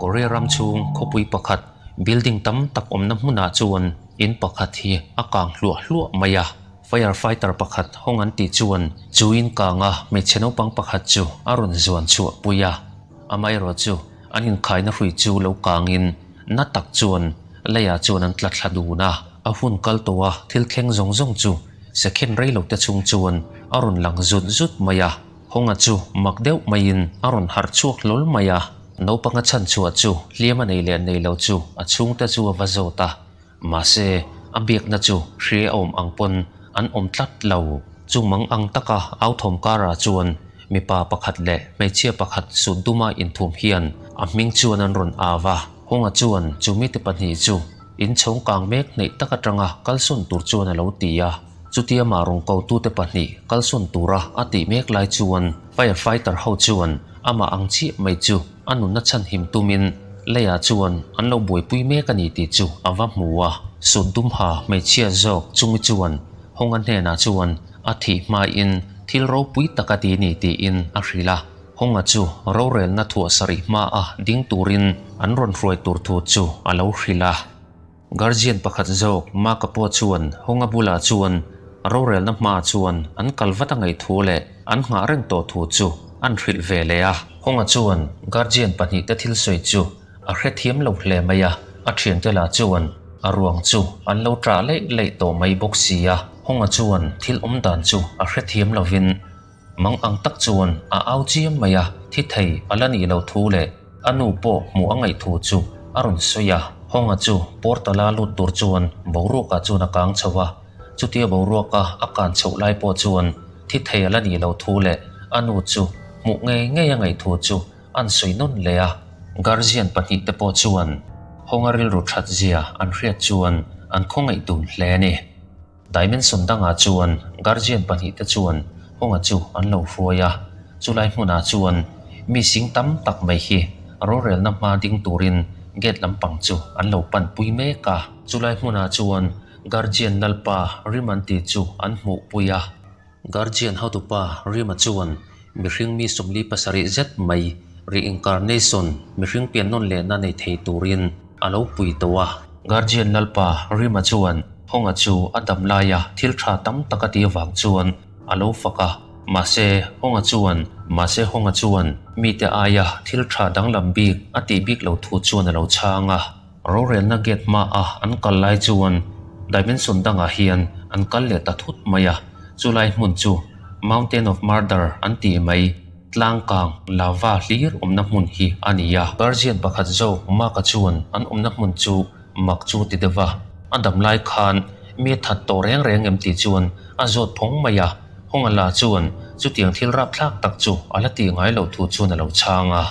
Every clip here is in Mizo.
Korea ram chhung khawpui pakhat building tam tak awmna hmunah chuan in pakhat hi a kang hluah hluah mai a. Fire fighter pakhat hawng an tih chuan chu in kanga hmeichhe naupang pakhat chu a rawn zuan chhuah pui a. Amaherawhchu an inkhaina hrui chu lo kangin na tak chuan leiah chuan an tla thla dun a. A hun kal tawh a thil thleng zawng zawng chu second rei lo te chhung chuan a rawn lang zut zut mai a. Hawnga chu mak deuh maiin a rawn harh chhuak hlawl mai a. Naupanga chhan chhuah chu hliam a nei leh nei lo chu a chhungte chu a va zawt a. Mahse, a biakna chu hria awm ang pawn an awm tlat lo. Chu mang ang taka au thawm karah chuan mipa pakhat leh hmeichhia pakhat sut duma inthum hian a hming chuan an rawn au a. Hawnga chuan chu mite pahnih chu inchhawng kang mek hneih tak atanga kalsawn tur chuan a lo ti a. Chutia mah rawn kotute pahnih kalsawn tura a tih mek lai chuan fire fighter ho chuan amah ang chiah mai chu a nunna chhanhim tumin leiah chuan an lo buaipui mek a ni tih chu a va hmu a. Sut dumha hmeichhia zawk chungi chuan Hawnga hnenah chuan a thih hmain thil ropui tak a ti ni tiin a hrilh a. Hawnga chu rorelna thuah sarih hmaa ding turin an rawn hruai tur thu chu a lo hrilh a. Guardian pakhat zawk Maka pawh chuan Hawnga bulah chuan rorelna hmaah chuan an kal vat a ngaih thu leh an nghah reng tawh thu chu an hrilh ve leh a. Hawnga chuan Guardian pahnihte thil sawi chu a hrethiam lo hle mai a, a thiante lah chuan a ruang chu an lo ṭah leih leih tawh mai bawk si a. Hawnga chuan thil awm dan chu a hrethiam lovin mang ang tak chuan a au chiam mai a, thi thei a la nih loh thu leh A nu pawh hmuh a ngaih thu chu a rawn sawi a, Hawnga chu portal a lut tur chuan boruakah chuan a kang chho a, chutia boruaka a kan chhoh lai pawh chuan thi thei a la nih loh thu leh a nu chu hmuh ngei ngei a ngaih thu chu an sawi nawn leh a. Guardian pahnihte pawh chuan Hawnga rilru that zia an hriat chuan an khawngaih dun hle a ni. Dimension dangah chuan guardian pahnihte chuan Hawnga chu an lo hruai a, chulai hmunah chuan mi sing tam tak mai hi rorelna hma ding turin gate lampang chu an lo pan pui mek a. Chulai hmunah chuan guardian lalpa Rimanti chu an hmuh pui a. Guardian hotupa Rima chuan mihring mi 47 zet mai reincarnation mihring pian nawn lehna nei thei turin a lo pui tawh a. Guardian lalpa Rima chuan Hawnga chu a dam laia thil tha tam tak a ti avang chuan a lo fak a, mahse Hawnga chuan mahse Hawnga chuan mite aia thil tha danglam bik a tih bik lo thu chuan a lo chhang a. Rorelna gate hmaa an kal lai chuan dimension dangah hian an kal leh ta thut mai a, chulai hmun chu Mountain of Murder an tih mai tlangkang lava hlir awmna hmun hi a ni a. Guardian pakhat zawk Mark-a chuan an awmna hmun chu mak chu ti deuh a, a dam lai khan mi a that tawh reng reng em tih chuan a zawt phawng mai a, Hawnga la chuan chutiang thil rapthlak tak chu a la tih ngai loh thu chuan a lo chhang a.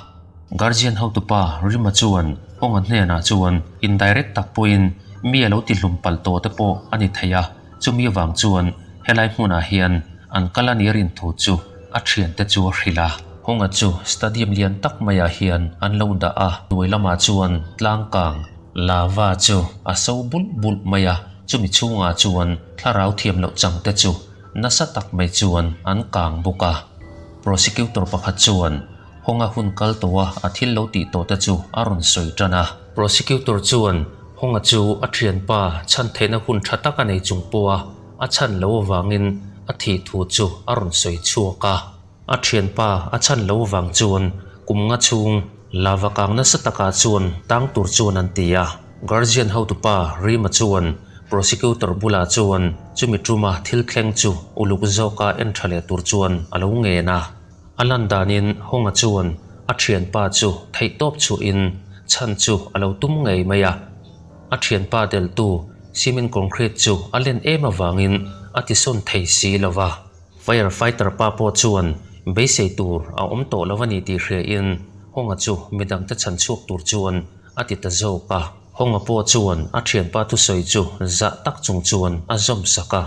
Guardian hotupa Rima chuan Hawnga hnenah chuan indirect tak pawhin mi a lo ti hlum palh tawh te pawh a ni thei a, chumi avang chuan helai hmunah hian an kal a nih rin thu chu a thiante chu a hrilh a. Hawnga chu stadium lian tak maiah hian an lo dah a, hnuai lamah chuan tlangkang, lava, chu a so bulh bulh mai a, chumi chhungah chuan thlarau thiam loh changte chu nasa tak mai chuan an kang bawk a. Prosecutor pakhat chuan Hawnga hun kal tawh a, a thil lo tih tawh te chu a rawn sawi tan a. Prosecutor chuan Hawnga chu a thianpa chhan theihna hun tha tak a nei chung pawha a chhan lo avangin a thih thu chu a rawn sawi chhuak a. A thianpa a chhan lo avang chuan kum nga chhung lava kang nasa takah chuan tang tur chuan an ti a. Guardian hotupa Rima chuan prosecutor bulah chuan chumi tuma thil thleng chu uluk zawka en tha leh tur chuan a lo ngen a. A lan danin Hawnga chuan a thianpa chu theihtawp chhuahin chhan chu a lo tum ngei mai a. A thianpa deltu cement concrete chu a len em avangin a tisawn thei si lo va. Fire fighter pa pawh chuan beisei tur a awm tawh lo a ni tih hriain Hawnga chu midangte chhan chhuak tur chuan a ti ta zawk a. Hawnga pawh chuan a thianpa thusawi chu zah tak chung chuan a zawm sak a,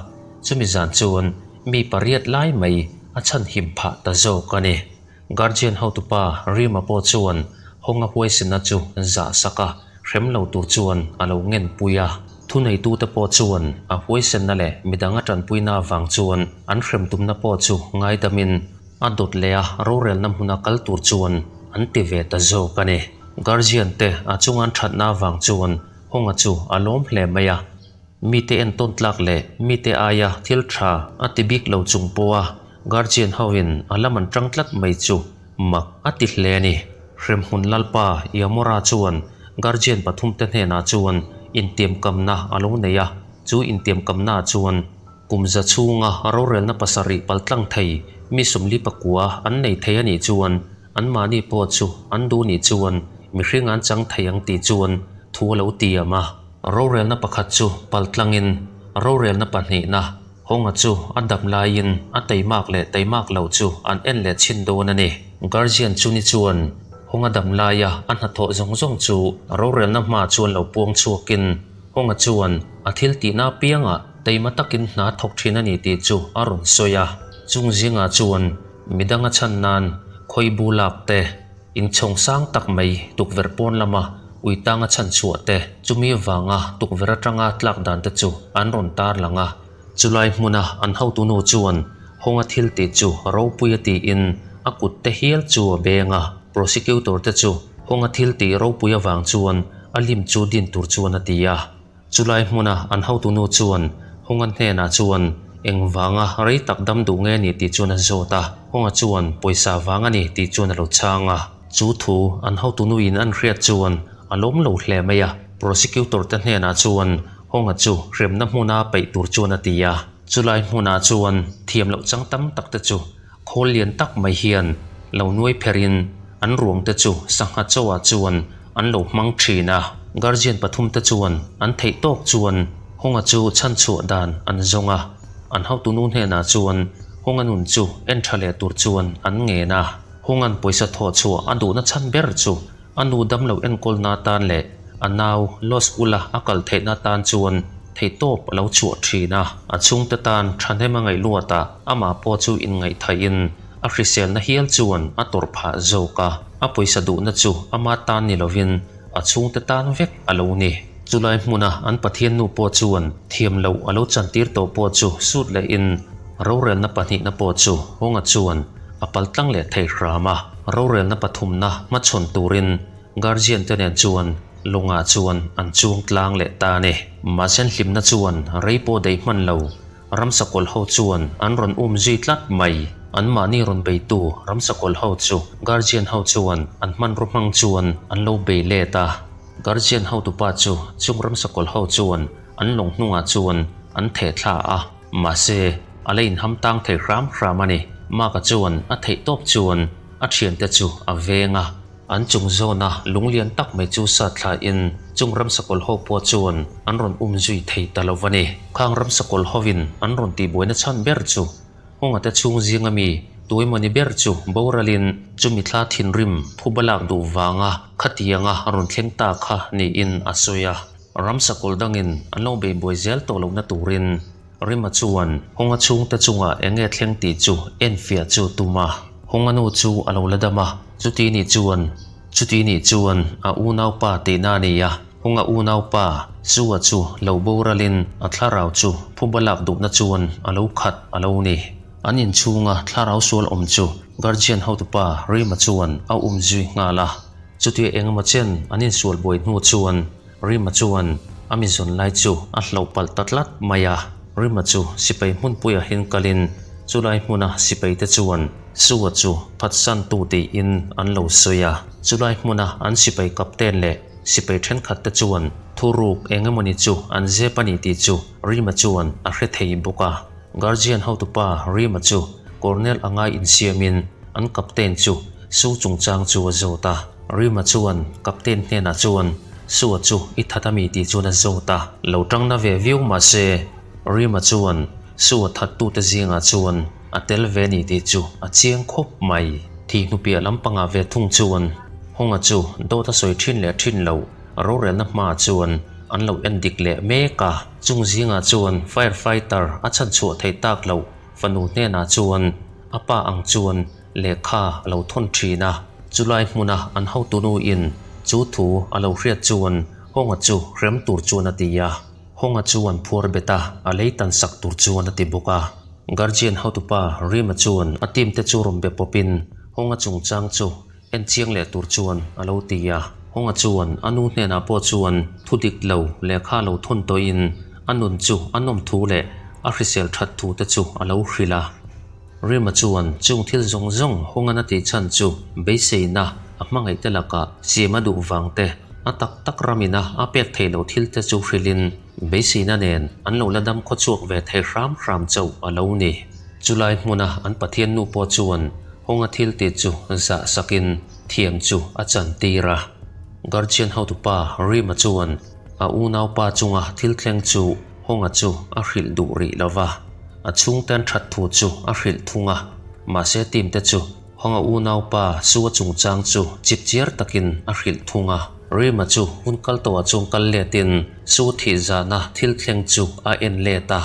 chumi zan chuan mi pariat lai mai a chhan him phah ta zawk a ni. Guardian hotupa Rima pawh chuan Hawnga huaisena chu zah sak a, hrem lo tur chuan a lo ngen pui a. Thuneitute pawh chuan a huaisenna leh midang a tanpuina avang chuan an hrem tumna pawh chu ngaidamin a dawt leh a rorelna hmuna kal tur chuan an ti ve ta zawk a ni. Guardian te a chunga an thatna avang chuan Hawnga chu a lawm hle mai a. Mite entawn tlak leh mite aia thil tha a ti bik lo chung pawha Guardian hoin a lam an tang tlat mai chu mak a ti hle a ni. Hremhmun Lalpa Yamora chuan Guardian pathumte hnenah chuan intiamkamna a lo nei a, chu intiamkamnaah chuan Kum za chhunga rorelna pasarih paltlang thei mi 44 an nei thei a nih chuan anmahni pawh chu an duh nih chuan mihring an chang thei ang tih chuan thu a lo tiam a. Rorelna pakhat chu paltlangin rorelna pahnihna hawnga chu a dam laiin a teimak leh teimak loh chu an en leh chhin dawn a ni. Guardian chu ni chuan hawnga dam laia a hnathawh zawng zawng chu rorelna hma chuan lo puang chhuakin Hawnga chuan a thil tihna apiangah Teima takin hna thawk thin a ni tih chu a rawn sawi a, chung zingah chuan midang a chhan nan khawi bu lak te, inchhawng sang tak mai tukverh pawn lama ui tanga chhan chhuah te, chumi vanga tukverh atanga tlak dan te chu an rawn tar lang a. Chulai hmuna an hotunu chuan hawnga thil tih chu ropui a tiin a kut te hial chu a beng a, prosecutor te chu hawnga thil tih ropui avang chuan a lim chu din tur chuan a ti a. Chulai hmuna an hotunu chuan Hawnga hnenah chuan engvanga rei tak dam duh nge ni tih chuan a zawt a, Hawnga chuan pawisa vang a ni tih chuan a lo chhang a. Chu thu an hotunuin an hriat chuan a lawm lo hle mai a, prosecutor te hnenah chuan Hawnga chu hremna hmuna peih tur chuan a ti a. Chulai hmunah chuan thiam loh chang tam tak te chu Khawl lian tak mai hian lo nuai pherin an ruang te chu sangha chauhah chuan an lo hmang thin a. Guardian pathum te chuan an theih tawk chuan Hawnga chu chhanchhuah dan an zawng a. An hotunu hnenah chuan Hawnga nun chu en tha leh tur chuan an ngen a. Hawnga'n pawisa thawh chhuah a duhna chhan ber chu A nu damlo enkawlna atan leh a nau law school-a a kal theihna atan chuan theihtawp a lo chhuah thin a. A chhungte tan thahnem a ngaih luatah amah pawh chu inngaihthaihin a hriselna hial chuan a tawrh phah zawk a. A pawisa duhna chu ama tan ni lovin a chhungte tan vek a lo ni. Chulai hmuna an Pathian nu pawh chuan thiam loh a lo chantir tawh pawh chu sut lehin rorelna pahnihna pawh chu Hawnga chuan a paltlang leh thei hram a. Rorelna pathumna hmachhawn turin Guardian te nen chuan lawngah chuan an chuang tlang leh ta a ni. Mahse an hlimna chuan rei pawh daih hman lo, ramsakawlh ho chuan an rawn um zui tlat mai. Anmahni rawn beitu ramsakawlh ho chu Guardian ho chuan an hmanraw hmang chuan an lo bei let a. Guardian hotupa chu chung ramsakawlh ho chuan an lawng hnungah chuan an theh thla a. Mahse, a la inham tang thei hram hram a ni. Mark-a chuan a theih tawp chuan a thiante chu a veng a, an chung zawna lung lian tak mai chu sat thlain chung ramsakawlh ho pawh chuan an rawn um zui thei ta lo va ni. Khang ramsakawlh hovin an rawn tihbuaina chhan ber chu Hawngate chhung zinga mi tuaimawni ber chu boralin chumi thla thinrim phuba lak duh vanga khatianga rawn thleng ta kha niin a sawi a. Ramsakawlh dangin an lo beibuai zel tawh lohna turin Rima chuan Hawnga chhungte chungah eng nge thleng tih chu enfiah chu tum a. Hawnga nu chu a lo la dam a, chuti nih chuan chuti nih chuan a unaupa tihna a ni a. Hawnga unaupa Sua chu lo boralin a thlarau chu phuba lak duhna chuan a lo khat a lo ni. An inchhunga thlarau sual awm chu Guardian hotupa Rima chuan a umzui nghal a. Chutia engemaw chen an insual buai hnu chuan Rima chuan a mi zawn lai chu a hloh palh ta tlat mai a. Rima chu sipai hmunpuiah hian kalin chulai hmuna sipaite chuan Sua chu phatsantu tiin an lo sawi a. Chulai hmuna an sipai captain leh sipai thenkhatte chuan thuruk engemawni chu an zep a ni tih chu Rima chuan a hre thei bawk a. Guardian hotupa Rima chu Colonel anga insiamin an captain chu Su chungchang chu a zawt a. Rima chuan Captain hnenah chuan Sua chu i that a mi tih chuan a zawt a. Lo tangna ve viau mah se Rima chuan Sua thattute zingah chuan a tel ve ni tih chu a chiang khawp mai. Thih hnupiah lampangah ve thung chuan Hawnga chu dawt a sawi thin leh thin lo rorelna hmaah chuan an lo en dik leh mek a. Chung zingah chuan fire fighter a chhanchhuah theih tak loh fanu hnenah chuan a pa ang chuan Lehkha a lo thawn thin a, chulai hmuna an hotunu in chu thu a lo hriat chuan Hawnga chu hrem tur chuan a ti a, Hawnga chu an phuar bet a, a lei tan sak tur chuan a ti bawk a. Guardian hotupa Rima chuan a team te chu rawn be pawpin Hawnga chungchang chu en chiang leh tur chuan a lo ti a. Hawnga chuan a nu hnenah pawh chuan thu dik lo lehkha lo thawn tawhin a nun chu a nawm thu leh a hrisel that thu te chu a lo hrilh a. Rima chuan chung thil zawng zawng Hawngan a tih chhan chu beiseina a hmangaih te lakah siam a duh vang te, a tak tak ramina a pek theih loh thil te chu hrilhin beiseina nen an lo la dam khawchhuak ve thei hram hram chauh a lo ni. Chulai hmuna an Pathian nu pawh chuan Hawnga thil tih chu zah sakin thiam chu a chantir a. Guardian hotupa Rima chuan a unaupa chunga thil thleng chu Hawnga chu a hrilh duh rih lo va, a chhungten that thu chu a hrilh thung a. Mahse team te chu Hawnga unaupa Sua chungchang chu chipchiar takin a hrilh thung a. Rima chu hun kal tawhah chuan kal letin Sua thih zahna thil thleng chu a en let a.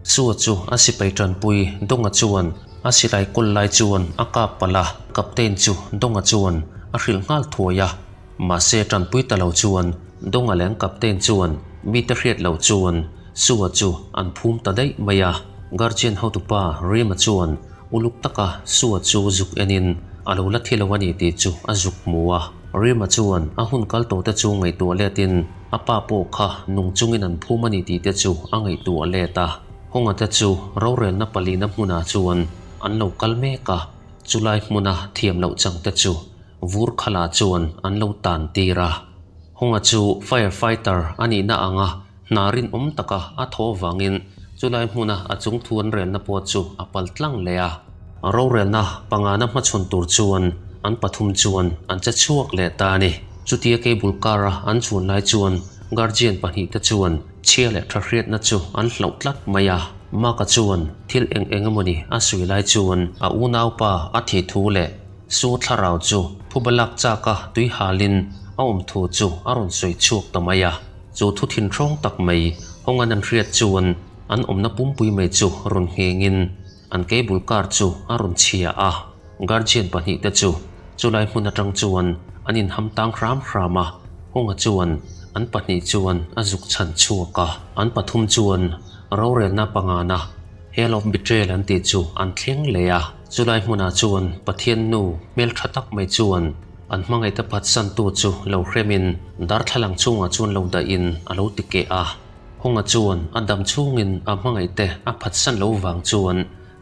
Sua chu a sipai tanpui Donga chuan A silai kawl lai chuan a kap palh a, Captain chu Donga chuan a hrilh nghal thuai a. Mahse tanpui ta lo chuan Donga leh an Captain chuan mite hriat loh chuan Sua chu an phum ta daih mai a. Guardian hotupa Rima chuan uluk taka Sua chu zuk enin a lo la thi lo a ni tih chu a zuk hmu a. Rima chuan a hun kal tawh te chu ngaihtuah letin a pa pawh kha nung chungin an phum a ni tih te chu a ngaihtuah let a. Hawnga te chu rorelna palina hmunah chuan an lo kal mek a, chulai hmuna thiam loh chang te chu vur khalah chuan an lo tan tir a. Hawnga chu fire fighter a nihna anga hna rinawm taka a thaw avangin chulai hmuna a chungthu an relna pawh chu a pal tlang leh a. Rorelna pangana hmachhawn tur chuan an pathum chuan an che chhuak leh ta a ni. Chutia cable car a an chhun lai chuan guardian pahnihte chuan Chhia leh tha hriatna chu an hlauh tlat mai a, Mark-a chuan thil eng eng emawni a sawi lai chuan a unaupa a thih thu leh Su thlarau chu phuba lak chaka tui halin a awm thu chu a rawn sawi chhuak ta mai a. Chu thu thinhrawng tak mai hawngan an hriat chuan an awmna pumpui mai chu rawn nghengin an cable car chu a rawn chhia a. Guardian pahnihte chu chulai hmun atang chuan an inham tang hram hram a, Hawnga chuan an pahnih chuan a zuk chhan chhuak a, an pathum chuan rorelna pangana Hell of Betrayal an tih chu an thleng leh a. Chulai hmunah chuan Pathian nu hmeltha tak mai chuan an hmangaihte phatsantu chu lo hremin darthlalang chhungah chuan lo dahin a lo ti keh a. Hawnga chuan a dam chhungin a hmangaihte a phatsan lo vang chuan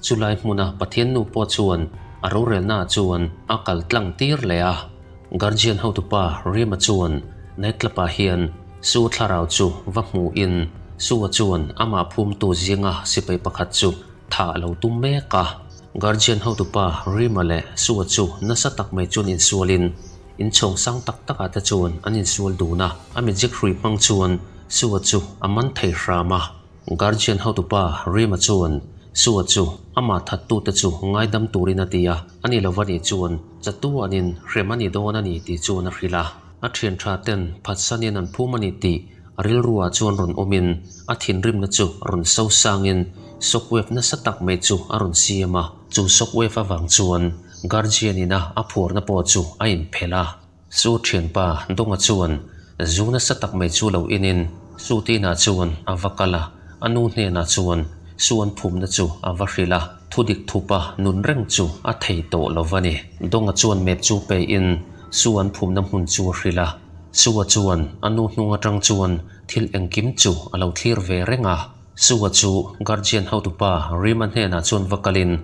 Chulai hmuna Pathian nu pawh chuan a rorelnaah chuan a kal tlang tir leh a. Guardian hotupa Rima chuan night club-ah hian Sue thlarau chu va hmuhin Sue-a chuan amah phumtu zinga sipai pakhat chu thah a lo tum mek a. Guardian hotupa Rima leh Sue-a chu nasa tak mai chuan insualin inchhawng sang tak takah te chuan an insual dun a. A magic hrui hmang chuan Sue-a chu a man thei hram a. Guardian hotupa Rima chuan Sua chu amah thattute chu ngaidam turin a ti a, a ni lova nih chuan chatuanin hrem a ni dawn a ni tih chuan a hrilh a. A thian tha ten phatsanin an phum a ni tih a rilruah chuan rawn awmin a thinrimna chu rawn so sangin shockwave nasa tak mai chu a rawn siam a, chu shockwave avang chuan Guardian ina a phuarna pawh chu a inphelh a. Su thianpa Donga chuan zu nasa tak mai chu lo inin Su Tina chuan a va kal a, a nu hnenah chuan Su an phumna chu a va hrilh a, thudik thupa nun reng chu a thei tawh lo va ni. Donga chuan map chu pein Su an phumna hmun chu a hrilh a, Sua chuan a nu hnung atang chuan thil engkim chu a lo thlir ve reng a. Sua chu guardian hotupa Rima hnenah chuan va kalin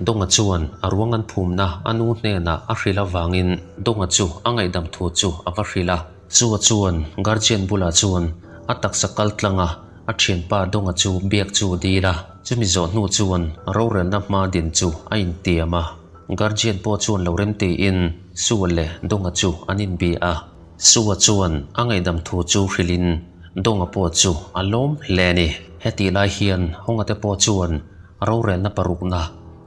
Donga chuan a ruang an phumna a nu hnenah a hrilh avangin Donga chu a ngaihdam thu chu a va hrilh a. Chua chuan guardian bulah chuan a taksa kal tlanga a thianpa Donga chu biak chu dil a. Chumi zawh hnu chuan rorelna hma din chu a intiam a. Guardian pawh chuan lo rem tiin Sua leh Donga chu an inbia a. Sua chuan a ngaihdam thu chu hrilhin Donga pawh chu a lawm hle a ni. Hetih lai hian Honga te pawh chuan Rorelna parukna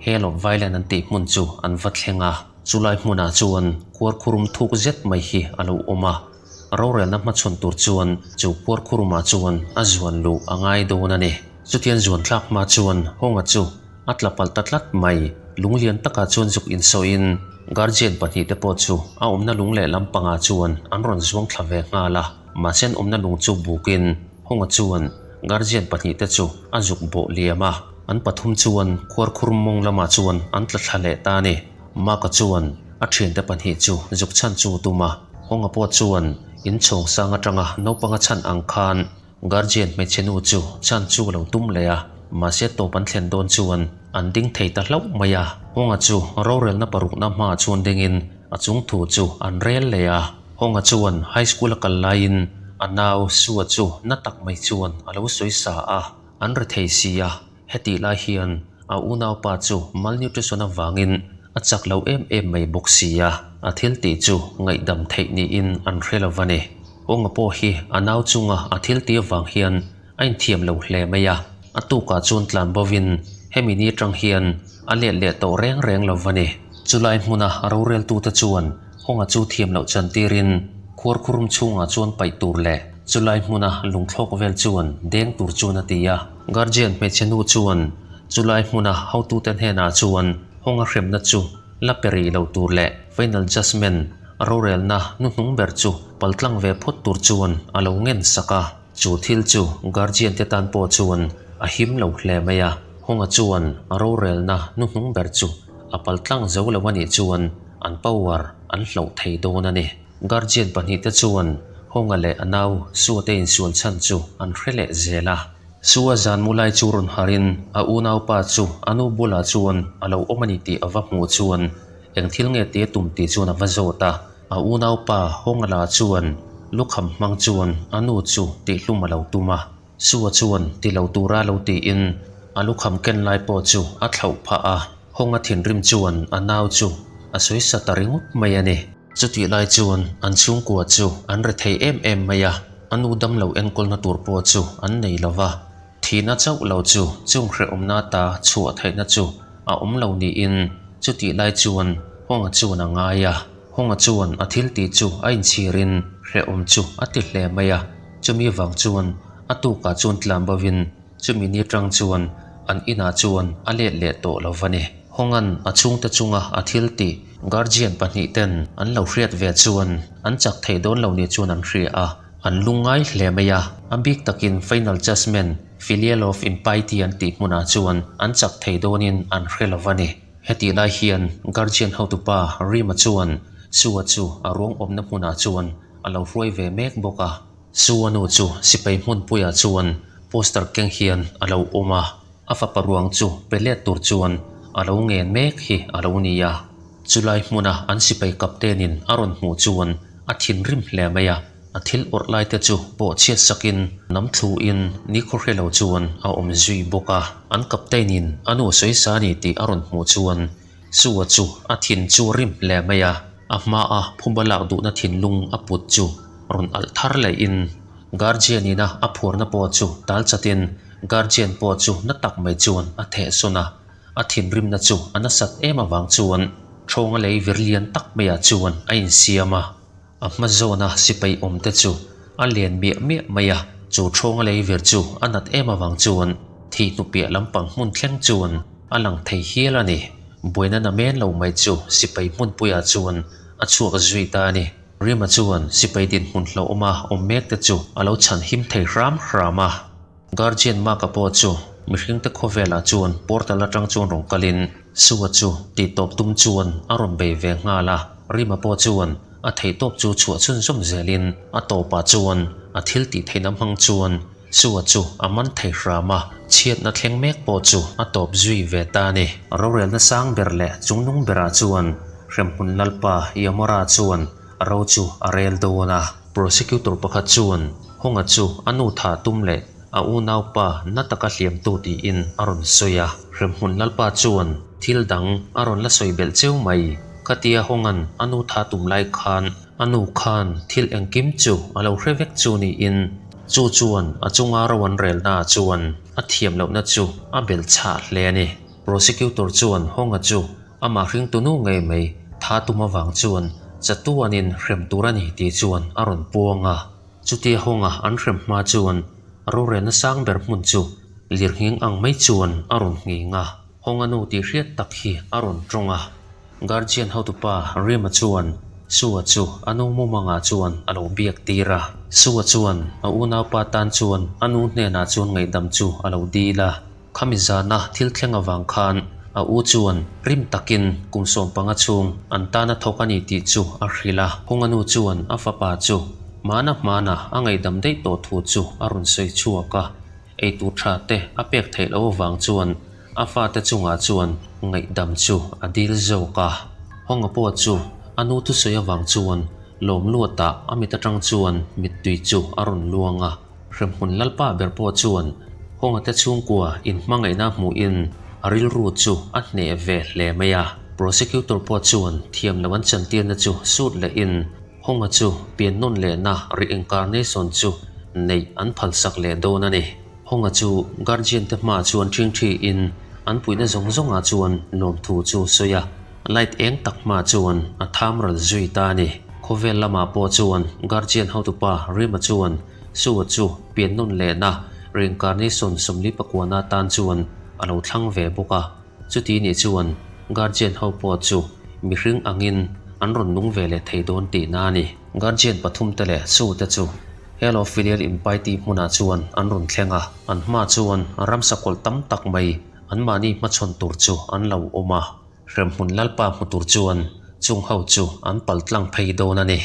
Hell of Violence an tih hmun chu an va thleng a, chulai hmunah chuan kuarkhurum thuk zet mai hi a lo awm a. Rorelna hmachhawn tur chuan chu kuarkhurumah chuan a zuan luh a ngai dawn a ni. Chutian zuan thlak hma chuan Hawnga chu a tla palh ta tlat mai. Lunglian takah chuan zuk insawiin guardian pahnihte pawh chu a awmna lung lehlam pangah chuan an rawn zuang thla ve nghal a. Mahse an awmna lung chu bukin Hawnga chuan Guardian pahnihte chu a zuk bawh liam a, an pathum chuan khuarkhur mawng lamah chuan an tla thla leh ta a ni. Mark-a chuan a thiante pahnih chu zuk chhan chu tum a. Hawnga pawh chuan inchhawng sang atanga naupang a chhan ang khan Guardian hmeichhe nu chu chhan chu a lo tum leh a, mahse tawp an thlen dawn chuan an ding thei ta hlauh mai a. Hawnga chu rorelna parukna hmaah chuan dingin a chung thu chu an rel leh a. Hawnga chuan high school a kal laiin a nau Sua chu na tak mai chuan a lo sawi sa a, an ri thei si a. Hetih lai hian a unaupa chu malnutrition avangin a chak lo em em mai bawk si a, a thil tih chu ngaihdam theih niin an hre lo va ni. Awnga pawh hi a nau chunga a thil tih avang hian a inthiam lo hle mai a, a tukah chuan tlan bovin hemi ni atang hian a let leh tawh reng reng lo va ni. Chulai hmuna roreltute chuan Awnga chu thiam loh chantirin khuarkhurum chhungah chuan paih tur leh chulai hmuna lungthlawk vel chuan deng tur chuan a ti a. Guardian hmeichhe nu chuan chulai hmuna hotute hnenah chuan hawnga hremna chu la pe rih lo tur leh final judgement rorelna hnuhnung ber chu paltlang ve phawt tur chuan a lo ngen sak a. Chu thil chu guardian te tan pawh chuan a him lo hle mai a, hawnga chuan rorelna hnuhnung ber chu a paltlang zo lo a nih chuan an power an hloh thei dawn a ni. Guardian pahnihte chuan Hawnga leh a nau Sua-te insual chhan chu an hre leh zel a. Sua zan mu lai chu rawn harin a unaupa chu a nu bulah chuan a lo awm a ni tih a va hmuh chuan eng thil nge tih a tum tih chuan a va zawt a. A unaupa Hawnga lah chuan lukham hmang chuan a nu chu tihhlum a lo tum a. Sua chuan ti lo tura lo tiin a lukham ken lai pawh chu a thlauh phah a. Hawnga thinrim chuan a nau chu a sawi sa ta ringawt mai a ni. Chutih lai chuan an chhungkua chu an ri thei em em mai a, a nu damlo enkawlna tur pawh chu an nei lo va. Thihna chauh lo chu chung hrehawmna ta chhuah theihna chu a awm lo niin chutih lai chuan Hawnga chuan a ngai a. Hawnga chuan a thil tih chu a inchhirin hrehawm chu a ti hle mai a, chumi vang chuan a tukah chuan tlan bovin Chumi ni atang chuan an inah chuan a let leh tawh lo va ni. Hawnga'n a chhungte chunga a thil tih guardian pahnih ten an lo hriat ve chuan an chak thei dawn lo ni chuan an hria a, an lungngai hle mai a. A bik takin final judgement filial of impiety an tih hmunah chuan an chak thei dawnin an hre lo va ni. Hetih lai hian guardian hotupa Rima chuan Sua chu a ruang awmna hmunah chuan a lo hruai ve mek bawk a. Chu a nu chu sipai hmunpuiah chuan poster keng hian a lo awm a, a fapa ruang chu pe let tur chuan a lo ngen mek hi a lo ni a. Chulai hmuna an sipai captain-in a rawn hmuh chuan a thinrim hle mai a, a thil awrh lai te chu pawh chhiat sakin nam thluin nikhaw hre lo chuan a awm zui bawk a. An captain-in a nu sawi sa ni tih a rawn hmuh chuan Sua chu a thin chu rim hle mai a, a hmaa phuba lak duhna thinlung a put chu rawn alh thar lehin Guardian ina a phuarna pawh chu tal chatin Guardian pawh chu na tak mai chuan a thehsawn a, a thinrimna chu a nasat em avang chuan thawnga lei vir lian tak maiah chuan a insiam a. A hma zawna sipai awm te chu a len miah miah mai a, chu thawnga lei vir chu a nat em avang chuan thih hnu piah lampang hmun thleng chuan a lang thei hial a ni. Buaina na men lo mai chu sipai hmunpuiah chuan a chhuak zui ta a ni. Rima chuan sipai dinhmun hlauhawma awm mek te chu a lo chhan him thei hram hram a. Guardian Mark-a pawh chu mihringte khawvelah chuan portal atang chuan rawn kalin Sue-a chu tihtawp tum chuan a rawn bei ve nghal a. Rima pawh chuan a theihtawp chu chhuah chhunzawm zelin a tawpah chuan a thil tih theihna hmang chuan Sue-a chu a man thei hram a, chhiatna thleng mek pawh chu a tawp zui ve ta a ni. Rorelna sang ber leh chungnung berah chuan hremhmun lalpa Yamora chuan ro chu a rel dawn a. Prosecutor pakhat chuan Hawnga chu a nu thah tum leh a unaupa na taka hliamtu tiin a rawn sawi a. Hremhmun lalpa chuan thil dang a rawn la sawi belh cheu mai. Khatia Hawnga'n a nu thah tum lai khan a nu khan thil engkim chu a lo hre vek chu niin chu chuan a chunga ro an relnaah chuan a thiam lohna chu a belh chhah hle a ni. Prosecutor chuan Hawnga chu Amah hringtu nu ngei mai tha tum avang chuan chatuanin hrem tur a ni tih chuan a rawn puang a. Chutia hawnga an hrem hma chuan rorelna sang ber hmun chu lirnghing ang mai chuan a rawn nghing a. Hawnga nu tih hriat tak hi a rawn tawng a. Guardian hotupa Rima chuan Sua chu a nu mumangah chuan a lo biak tir a. Sua chuan a unaupa tan chuan a nu hnenah chuan ngaihdam chu a lo dil a. Khami zana thil thleng avang khan A u chuan rim takin kum 15 chhung an tana thawk a ni tih chu a hrilh a. Hunga nu chuan a fapa chu hmana hmana a ngaihdam daih tawh thu chu a rawn sawi chhuak a. Eitur tha te a pek theih loh avang chuan a fate chungah chuan ngaihdam chu a dil zawk a. Hawnga pawh chu a nu thusawi avang chuan lawm luatah a mit atang chuan mittui chu a rawn luang a. Hremhmun Lalpa ber pawh chuan Hawnga te chhungkua inhmangaihna hmuhin a rilru chu a hneh ve hle mai a. Prosecutor pawh chuan thiam loh an chantirna chu sut lehin Hawnga chu pian nawn lehna reincarnation chu neih an phalsak leh dawn a ni. Hawnga chu guardian te hmaah chuan ṭhingṭhi in an puihna zawng zawngah chuan lawmthu chu sawi a, light eng tak hmaah chuan a tham ral zui ta a ni. Khawvel lamah pawh chuan guardian hotupa Rima chuan Sue-a chu pian nawn lehna reincarnation 49 atan chuan a lo thlang ve bawk a. Chuti nih chuan guardian ho pawh chu mihring angin an rawn nung ve leh thei dawn tihna a ni. Guardian pathum te leh Sue te chu Hello Filial Inpaiti hmunah chuan an rawn thleng a, an hma chuan ramsa kawlh tam tak mai anmahni hmachhawn tur chu an lo awm a. Hremhmun Lalpa hmu tur chuan chung ho chu an pal tlang phei dawn a ni.